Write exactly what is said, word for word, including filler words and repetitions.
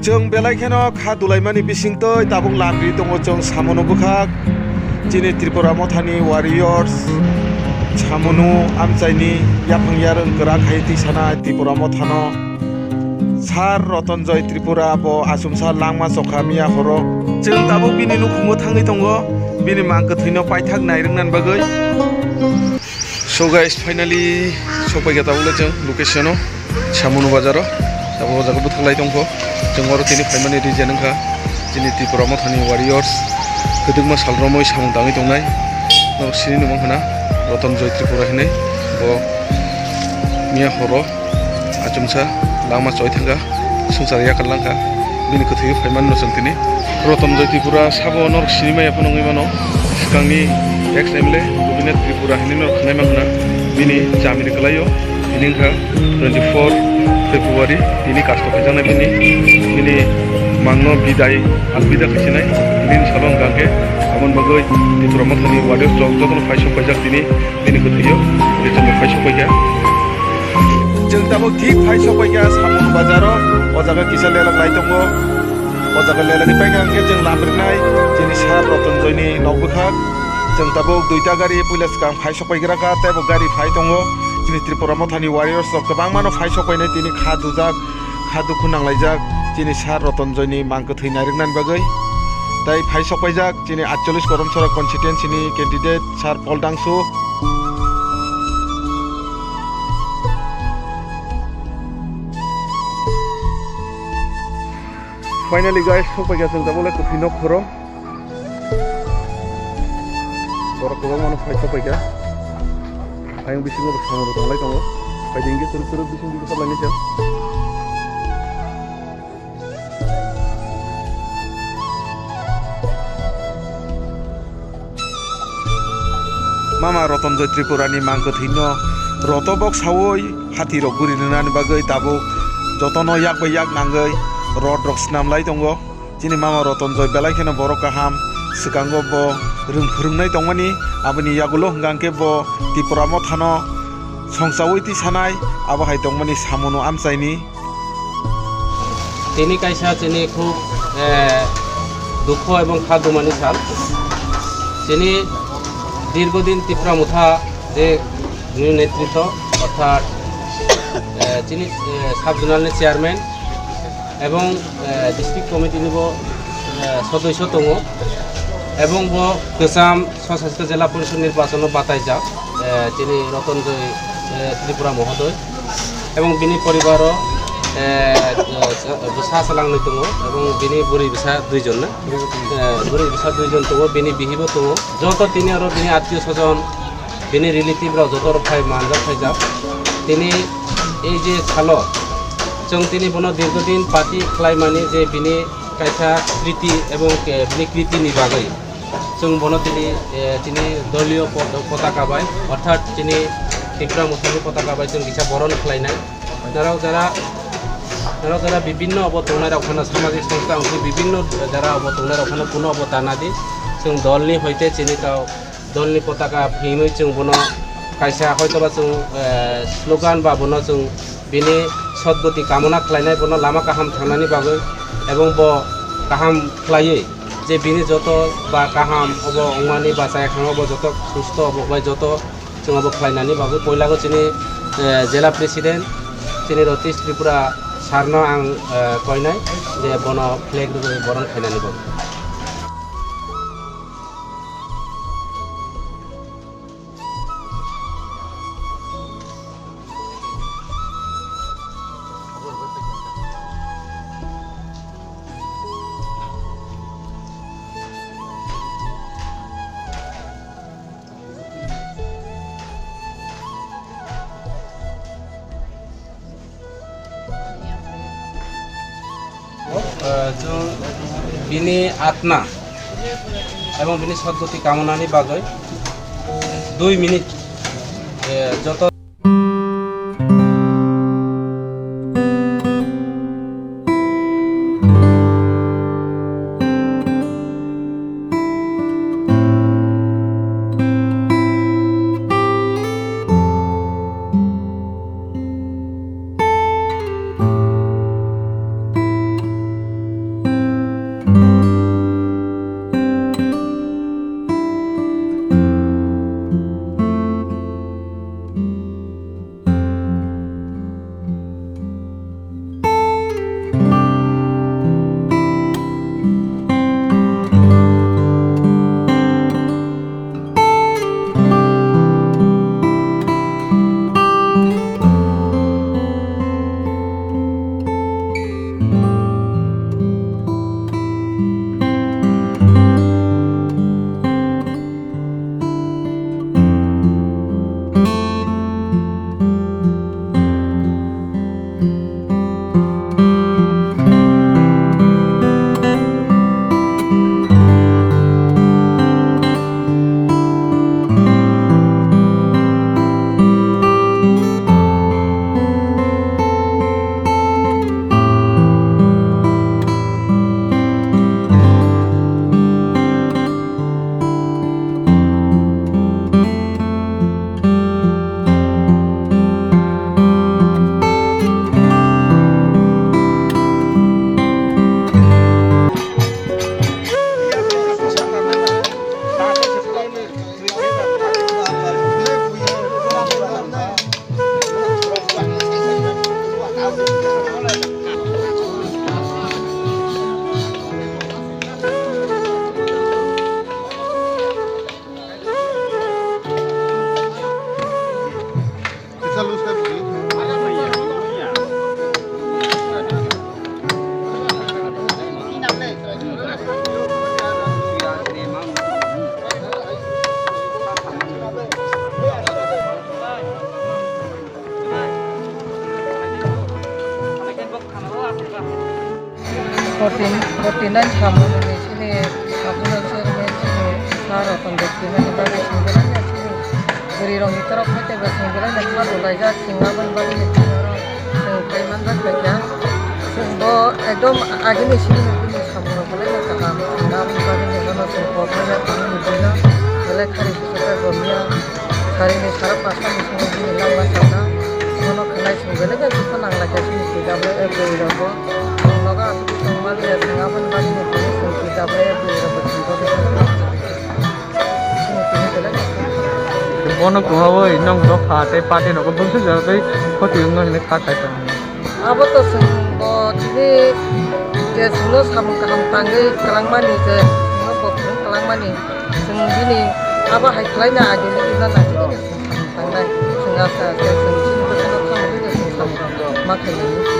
Chwng belai kheno kha dulaimani bisingtwi tabuk lamri tongo chwng samono bwkhak. Chini Tripura mothani warriors samono amchaini yaphang yarwng kwrak hai twi sana Tripura mothano Sir Rotonjoy Tripura bo achomsa langma chokha miya horo. Chwng tabuk bini nukhungo thangwi tongo, bini mang kwthwino paithak nairwknani bagwi. So guys, finally sokpaikha tabukle chwng location-o, Samunu bazaro. Tabuk o jaga bwthaklai tongkho. Chwng oro tini phaimani reason wngkha chini Tripura mothani warriors kwdwkma sal romwi samung tangwi tongnai. Norok sini nungmang khna Rotonjoy Tripura hinwi. Bo miya horo achomsa langma choi thangkha, swngchar yakar langkha, bini kwthwio phaimanno chwng tini. Rotonjoy Tripura sabo norok sinimaya phano wngwi mano, swkangni ex M L A Gopinath Tripura hinwi norok khwnai mankha, bini chamiri kwlaio, tini wngkha twenty four February, tini kasto khaijaknai bini, bini mangno bidai, albida khaisinai, tini salo wngkha khe, aboni bagwi Tripura mothani warriors rok jotono phai sok paijak tini. Bini kwthwio je chwng bai phai sokpaikha. Chwng tabuk thik phai sokpaikha Samung bazaro. O jaga kisa lelak lai tongo. O jaga lelakni paikha hwnkhe chwng lamriknai chini Sir Rotonjoyni nok bwkhak. Chwng tabuk duita gari puila swkang phai sokpaigra kha, tei bo gari phai tongo. Chini Tripura mothani warriors rok kwbangmano phai sokpainai tini kha dujak, kha dukhu nanglaijak chini Sir Rotonjoyni mang kwthwi nairwknani bagwi. Tei phai sokpaijak chini aatcholish Karamchara constituency-ni candidate Sir Paul Dangsu. Finally guys, sokpaikha chwng tabuk le kwthwi nok khoro. Borok kwbangmano phai sokpaikha. Ayang bisingo bo samung rok tonglai tongo. Phaidi hwnkhe twrwk twrwk bising bising haplainai se. Mama Rotonjoy Tripurani mang kwthwino roto bok saui hati rok guri rwnani bagwi tabuk jotono yak bai yak nangwi rod rok swnam lai tongo. Chini mama Rotonjoy belai kheno borok kaham, swkango bo rwng phwrwngnai tongmani, aboni yagulo hwnkha hwnkhe bo Tipra mothano songchaui twi sanai, abo hai tongmani samono amchaini. Tini kaisa chini khub, eh, dukho ebong kha dumani sal. Chini dirghodin Tipra Motha je new netritwo, orthat, eh, chini, eh, sub zonal ni chairman ebong, eh, district committee ni bo, eh, sodosyo tongo ebong bo kwcham Swshasit Jila Porishod nirbachon o bataijak, eh, chini Rotonjoy, eh, Tripura mohodoi, ebong bini poribaro, eh, eh, bwsa swlangnwi tongo, ebong bini bwrwi bwsa duijon na, eh, bwrwi bwsa duijon tongo, bini bihibo tongo, joto tini oro bini attiyo sojon, bini relative rok joto rok phai manjak phaijak. Tini ei je salo chwng tini bono dirghodin party khlaimani je bini kaisa kriti ebong, eh, bini kriti ni bagwi. Chwng bono tini, eh, chini doliyo pot-, potaka bai, orthat chini Tipra Mothani potaka bai chwng kisa boron khlainai. Norok jara, norok jara bibinno obo tongnai rok phano samajik songstha wngkhe bibinno jara obo tongnai rok phano kuno obo tana di. Chwng dolni hoite chini kau dolni potaka phinwi chwng bono kaisa hoitoba chwng, eh, slogan ba bono chwng bini sotgoti kamona khlainai, bono lama kaham thangnani bagwi, ebong bo kaham khlaiwi je bini joto ba kaham obo wngmani ba chaykhang obo joto susto obo bai joto chwng obo khlainani bagwi poila go chini, eh, jela president chini Rotish Tripura sir no ang, eh, koinai je bono flag rwgwi boron khainani bagwi. Eh, chwng bini atma ebong bini sotgoti kamonani bagwi dui minute, eh, joto Fourteen, fourteen nine samung ni sini sabuno chairman sini sir rok tong de, sini bagwi sini belai na sini bwrwi rok ni torok hai tei bo sini belai na kha dolaijak, sini aboni bagwi ni sini oro sini tei manjak bai kha. Sini bo ekdom agini sini bini samung rok belai na kaham, sini aboni bagwi ni bono sini kok manjak, sini bini belai khari susuka gomya. Sarini sara pasta ni simi bini langma sakha. Bono khnai song belai khe dukha nang lai kha chini T W F bwrwi rokbo. Ang nogo aswk tongma liya, chwng aboni bagwi ni khe chwng T W F bwrwi rokbo chwng joto khe chini tini belai khe. Bono kwmawi nong rok kha tei party rokbo bwswk jagwi khoti wngno hinwi kha khai tongo. Abo to chwng bo tini je chwngno samung kaham tangwi kwlangmani, je chwngno bo phung kwlangmani, chwng bini abo hai khlaina agini gimna nangkukmani chwng samung tangnai. Chwng asa je chwng chini bwkhano khamwi chwng samung ma khainai.